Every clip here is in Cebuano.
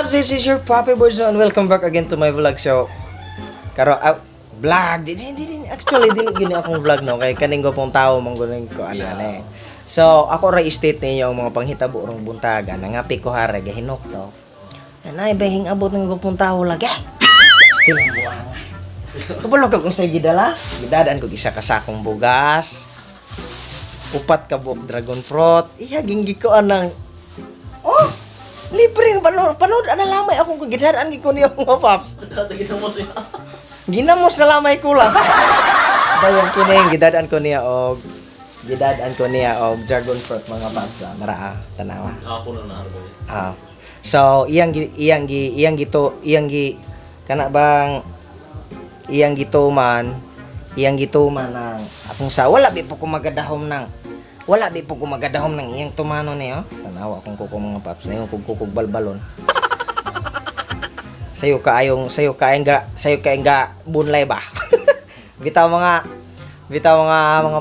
This is your Papi Boyzo and welcome back again to my vlog. So, karo, vlog, di, di, di, di, actually, dili gini akong vlog, no, kay kaning gwapong tao, mangguling ko, ano, ano eh. So, ako ra state ninyo ang mga panghitabo rong buntaga, nangapi ko hara, gahinok to. Anay, bahing abot ng gwapong tao lagi. Still ang buwanga. Kabalo ka kung sa gidala. Gidadaan ko isa ka sakong bugas. Upat ka buok dragon fruit. Iya, ginggi ko anang. Oh! Libre ang panood, panood ana lamay akong gidadaan gi ko niyo mga paps. Dati mo siya. Ginamos na lamay ko lang. Dayon kini gidadaan ko niya og dragon fruit, mga paps. Ah. Mara ah, tanawa. Ako na na-harvest. Ah. So iyang gito iyang gi kana bang iyang gituman ng akong sa wala bi po ko magadahom ng iyang tumano niyo. Tanawa akong kuko, mga paps, ningon kog kukog balbalon. Sayo kaayong ga bunlay ba. Bitaw mga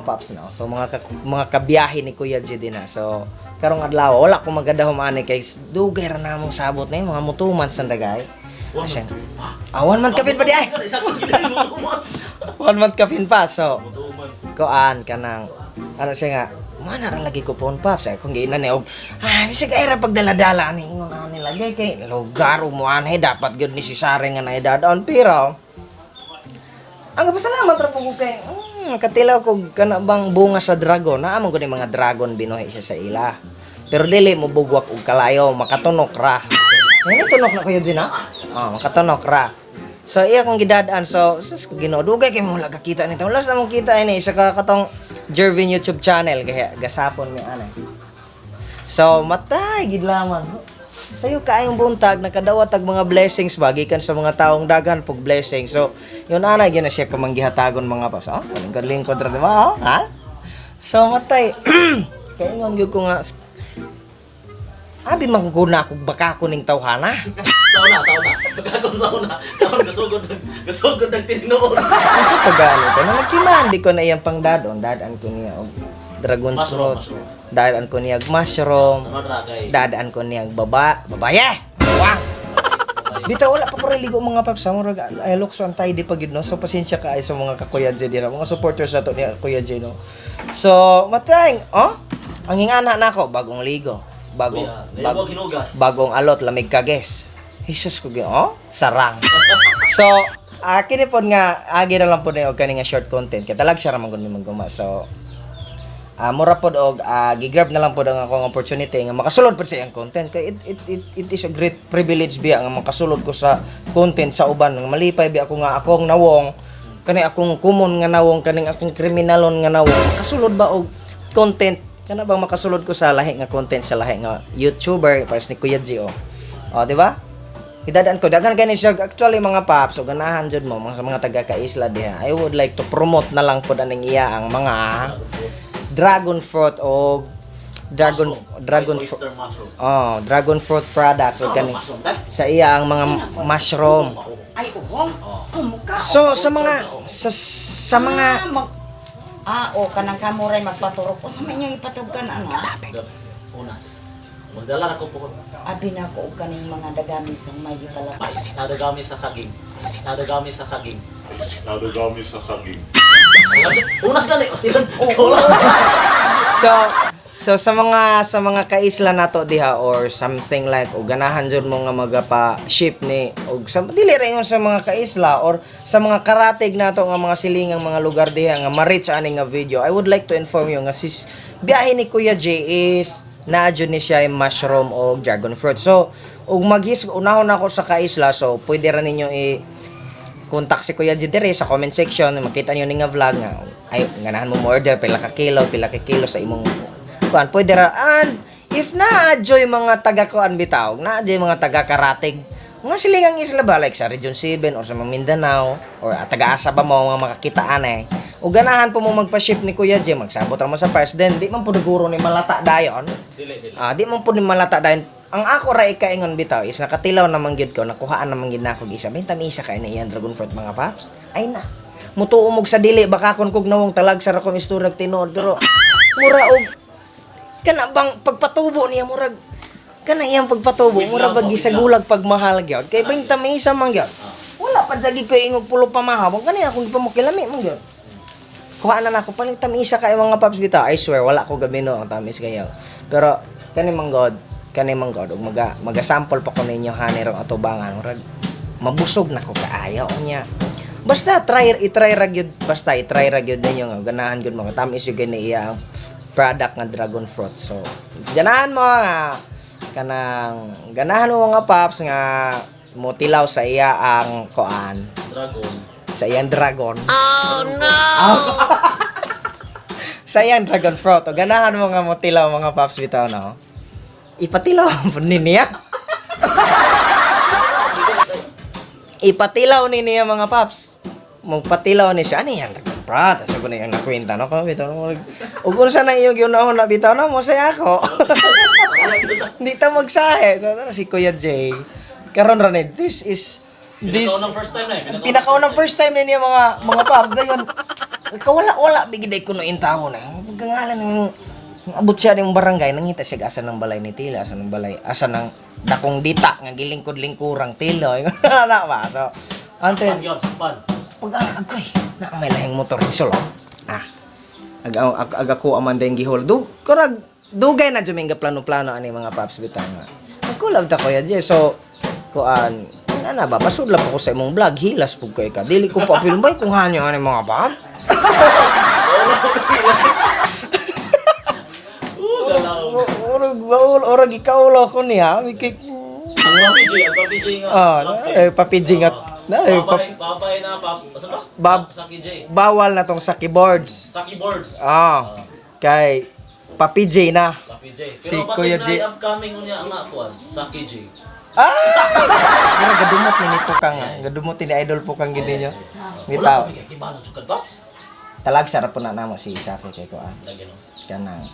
paps, no. So mga kabiyahe ni Kuya G din na. So karong adlaw wala ko magadahom ani kay dugay ra namong sabot na mga mutuman sa dagay. One Asya. month. Ah, 1 month kapin pa di ay. Isa ko gina yung 2 months. 1 month kapin pa. So 2 months. Koan kanang ano siya nga mana ra lagi ko phone, paps, ay kung giinan ni og bisag ay ra pagdala-dala ani ingon ani lagi kay lugar mo anay dapat gyud ni si Sare nga naidadon, pero ang pasalamat ra po ko kay katilaw ko kana bang bunga sa dragon na amon ko ni mga dragon binuhi siya sa ila, pero dili mo bugwak og kalayo, makatunok ra. Ano, tunok na kayo din ha? Oh, makatunok ra. So iya kong gidadaan, so sus ko Ginoo, dugay kay mo wala kakita nito. Last na mong kita ini sa katong Jervin YouTube channel kaya gasapon mi ana. So matay gid laman. Sayo kaayong buntag nakadawat tag mga blessings ba gikan sa mga taong daghan pog blessing. So yun ana gyud na siya kamanggihatagon, mga paps. Oh, lingkod-lingkod ra, di ba? Oh, ha? So matay kay ingon gyud ko nga abi man ko na ako baka ko ning tawhana. Sauna, sauna. Pagkakong sauna. Kaon gasugod gasugod ng tinuod. Ang sa pagano to, na nagtiman, di ko na iyang pangdadon. Dadaan ko niya og dragon Mushroom, fruit. Mushroom. Dadaan ko niya og mushroom. Sama ra kay. Dadaan ko niya og babaye. Wang! Bitaw wala pa ko ligo, mga paps. Murag ay look so antay di pa gid, no. So pasensya ka ay sa mga kakuya J dira, mga supporters ato ni Kuya J, no. So matay, oh. Ang ingana nako bagong ligo, bagong Kuya, bag, mo hinugas. Bagong alot, lamig kages. Jesus ko oh, sarang. So, kini pod nga agi na lang pod na og kani nga short content kay talag siya ra man gud mi magguma. So, mura pod og gigrab na lang pod ang akong opportunity nga makasulod pod sa iyang content kay it is a great privilege biya nga makasulod ko sa content sa uban, nga malipay biya ako nga akong nawong kani, akong kumon nga nawong, kaning akong kriminalon nga nawong makasulod ba og content kana bang makasulod ko sa lahi nga content sa lahi nga YouTuber pares ni Kuya G, oh. Oh, di ba? Idadaan ko daghan kani siya actually, mga paps, so ganahan jud mo mga sa mga taga kaisla diha. I would like to promote na lang pod aning iya ang mga dragon fruit o dragon Mushroom. Dragon White fruit. oyster mushroom. Oh, dragon fruit products o kaning Mushroom. Dai. Sa iya ang mga mushroom. Ay, uhong. Kumuka. So sa mga sa mga O kanang kamuray magpaturok. O sa may inyong ipatugkan ano? Unas. Magdala na ko po. Abi na ko og kaning mga dagamis ang may gipalapit. Mais. Nadagami sa saging. Nadagami sa saging. Nadagami sa saging. Unas gani, pastilan. So sa mga kaisla nato diha or something like o ganahan jud mo nga magapa ship ni og sa dili ra ingon sa mga kaisla or sa mga karatig nato nga mga silingang mga lugar diha nga ma-reach ani nga video, I would like to inform you nga sis biyahe ni Kuya J is naa jud ni siya yung mushroom o dragon fruit. So ug maghis unahon ako sa kaisla, so pwede ra ninyo i contact si Kuya J dire sa comment section. Makita niyo ni nga vlog nga ay ganahan mo mo order pila ka kilo sa imong kuan, pwede ra. And if naa joy mga taga kuan bitaw, naa joy mga taga karatig mga silingang isla ba, like sa Region 7 or sa mga Mindanao or taga-asa ba mo mga makakitaan eh o ganahan po mo magpa-ship ni Kuya J, magsabot ra mo sa Pars, then di man po guro ni malata dayon. Dili, dili. Ah, di man po ni malata dayon. Ang ako ra ikaingon bitaw is nakatilaw naman gyud ko, nakuhaan naman gyud nako isa. Benta mi isa kay na iyan dragon fruit, mga paps. Ay na. Mutuo mog sa dili baka kon kog nawong talag sa rakong istorya tinuod, pero mura og kana bang pagpatubo niya murag Kana iyang pagpatubo, Wait mura lang, ba wait gisagulag pagmahal gyud. Kay 20 misa man gyud. Wala pa jagi ko ingog pulo pamahaw. Kani akong gipamukilami man gyud. Kuha na nako paling tamisa kay mga paps bitaw. I swear wala ko gabino ang tamis kayo. Pero kani man god, kani man god ug maga maga-sample pa ko ninyo hani rong atubangan murag mabusog na ko kaayo niya. Basta try i-try ra gyud, basta i-try ra gyud ninyo nga ganahan gyud mga tamis gyud ni iya ang product nga dragon fruit. So ganahan mo nga kanang ganahan mo mga paps nga motilaw sa iya ang koan Dragon. sa iyang dragon. Oh no. Sa iyang dragon fruit. O ganahan mo nga motilaw mga paps bitaw no. Ipatilaw ang po ni niya. Ipatilaw ni niya mga paps. Magpatilaw ni siya. Ano yan? Dragon fruit. Asa ko na yung nakwenta no? Kung bitaw no. Ug unsa na iyong giunahon na bitaw no? Mosaya ako. Hindi ta magsahe. So, tara si Kuya Jay. Karon ra ni this is this Pinakaunang first time na eh. pinakaunang first time na niya mga paps dayon kawala wala bigid ay kuno intawo na pagkangalan ng abot siya ng barangay nangita siya asa ng balay ni Tila asa ng balay asa ng dakong dita nga gilingkod-lingkurang Tila ana ba so ante Span yun, span. pag agoy na may lahing motor ni oh. Ah ag ag, ag ako aman din gihol du kurag dugay na juminga plano-plano ani mga paps bitaw nga nagkulab ta Kuya Jay. So kuan ana ba pasudla pa ko sa imong vlog hilas pug kay ka dili ko pa pilbay kung hanyo ani mga paps. Galaw. Orag baul orag ikaulo ko niya mikik. Ang Papi J, ang Papi J nga. Ah, Love eh, Papi J nga. Na, eh, Babay, babay na, pap. Basta ba? Saki J. Bawal na tong sa keyboards. Saki boards. Ah, kay Papi J na. Papi J. Si Pero Kuya basig J. na ay upcoming unya ang ako. Saki J. Ah! Mura gadumot ni nito kang, gadumot ni idol po kang gini niyo. Wala Bitaw. kami kay kibalo jud Paps. Talag sarap po na namo si Saki kay ko ah. Lagi no. Kanang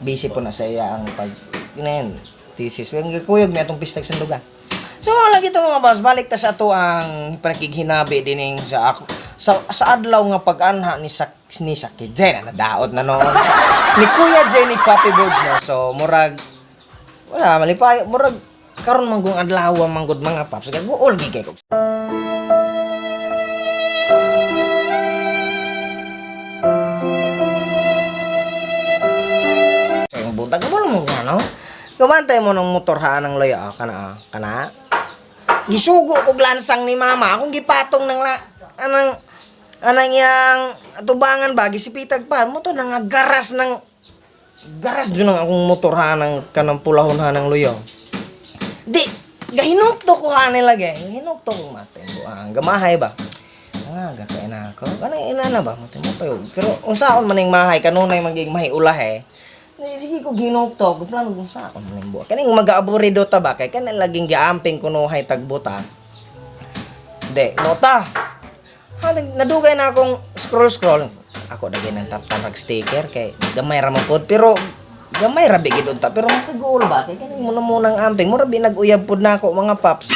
busy po na sa iya ang pag yun na yun, thesis. Well, kuyog mi atong pistag sandugan. So lagi to mga boss, balik ta sa ato ang pakighinabi dining sa ako sa adlaw nga pag-anha ni sa ni Saki Jen na nadaot na noon. Ni Kuya Jen ni Papi Bogs no. So murag wala malipay murag karon manggong adlaw manggod mga paps kay guol gi kay ko. So yung buntag mo mo ano. Gumantay mo ng motor haan ng loyo ah, kana ah, kana. Gisugo kog lansang ni mama akong gipatong ng la, anang anang yang tubangan ba gisipitag pa mo to nang garas ng garas dun ang akong motor haan ng kanang pulahon haan ng luyo. Di gahinukto ko haan nila gay. Hinukto ko mate buang gamahay ba. Ah, gakain na ako. Ano ina na ba? Mate mo pa yun. Pero unsaon man ning mahay kanunay maging mahay ulahe. Di, sige ko ginukto, ko plano kung saon man ning buha. Kaning magaaburido ta ba kay kanang laging giamping kunuhay tagbuta. Di, nota. Ha, nadugay na akong scroll scroll. Ako dagay ng tap tap sticker kay gamay ra man pod pero gamay ra bigid unta pero makaguol ba kay kaning muna munang amping mura bi nag-uyab pod nako mga paps.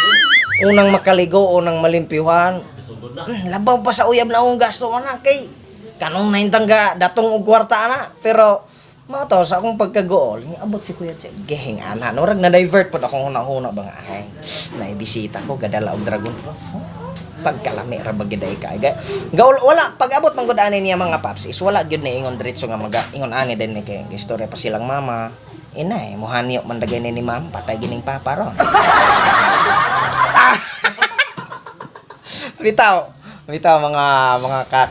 Unang makaligo, unang malimpyuhan. Sugod na. Labaw pa sa uyab na akong gasto ana kay kanong naintang ga datong og kwarta ana pero mao to sa akong pagkagool abot si Kuya Che gehing ana no rag na divert pod akong huna-huna ba nga ay naibisita ko gadala og dragon fruit pagkalami ra ba gid ay kay gaul wala pag abot man gud ani niya mga paps is wala gyud ni ingon diretso nga maga ingon ani din ni kay istorya pa silang mama ina eh mohanyo man dagay ni ma'am patay gining papa ron. Bitaw. Bitaw mga ka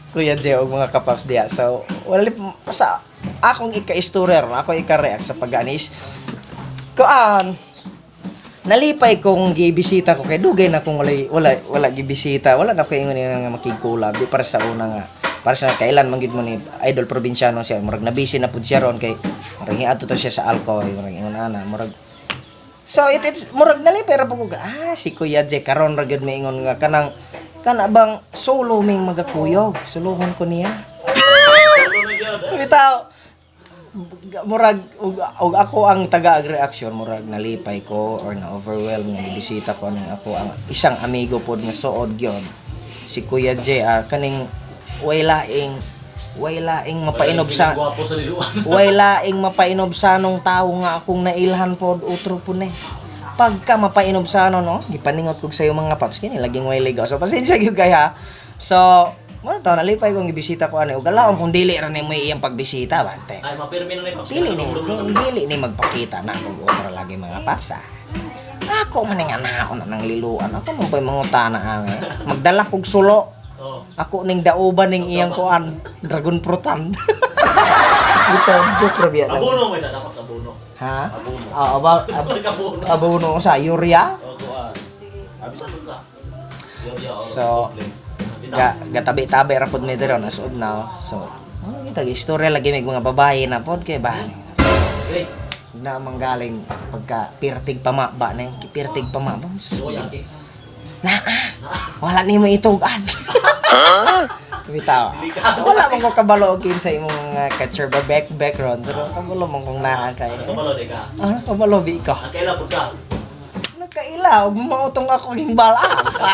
Kuya Jay og mga kapaps diya. So, wala sa akong ika-istorya ron, ako ika-react sa pag-anis. Kuan nalipay kong gibisita ko kay dugay na kong wala wala wala gibisita. Wala na ko ingon nga makigkulab di para sa una nga. Para sa kailan man gid mo ni idol probinsyano siya murag na busy na pud siya ron kay murag hiadto to siya sa alcohol murag ingon ana murag. So it it's murag nalipay ra po ko ah si Kuya Jay karon ra gyud maingon nga kanang kana bang solo ming magakuyog suluhon ko niya. Solo na gyud. Eh. Bitaw murag og ako ang taga reaction murag nalipay ko or na overwhelm nga gibisita ko aning ako ang isang amigo pod nga suod gyud si Kuya J ah, kaning way laing Way laing mapainob sa Gwapo sa liluan. Way laing mapainom sa nung tao nga akong nailhan pod utro po ne. Pagka mapainom sa ano no, gipaningot kog sayo, mga paps, kini laging way ligaw. So pasensya gyud kay ha. So, mo to nalipay kong gibisita ko ani ug alaon kung dili ra nimo iyang pagbisita bante. Ay, mapirmi na ni Paps. Dili ni dili ni magpakita na kog otro lagi, mga paps ah. Ako man nga naon na nang liluan. Ako man po'y mangutana ani. Magdala kog sulo. Oh. Ako ning dauban ning iyang kuan, dragon fruitan. Buta joke ra biya. Abono may na dapat abono. Ha? Abono. Ah, Abono. Abono sa urea. Oh, kuan. Abi sa sa. Yo. So, Ga gatabi-tabi ra pod mi diri as of now. So, ano kita istorya lagi mig mga babae na pod kay ba. Hey, Na manggaling pagka pirtig pamaba na yung pirtig pamaba. so yaki. Na ah, wala nimo itugan. Bitaw. Delikado. Wala man ko kabalo og kinsa imong mga catcher ba background pero kabalo man kong naa kay. Ano kabalo di ka? Ah, kabalo bi ka. Ang kaila pud ka. Nagkaila og mautong ako ging bala.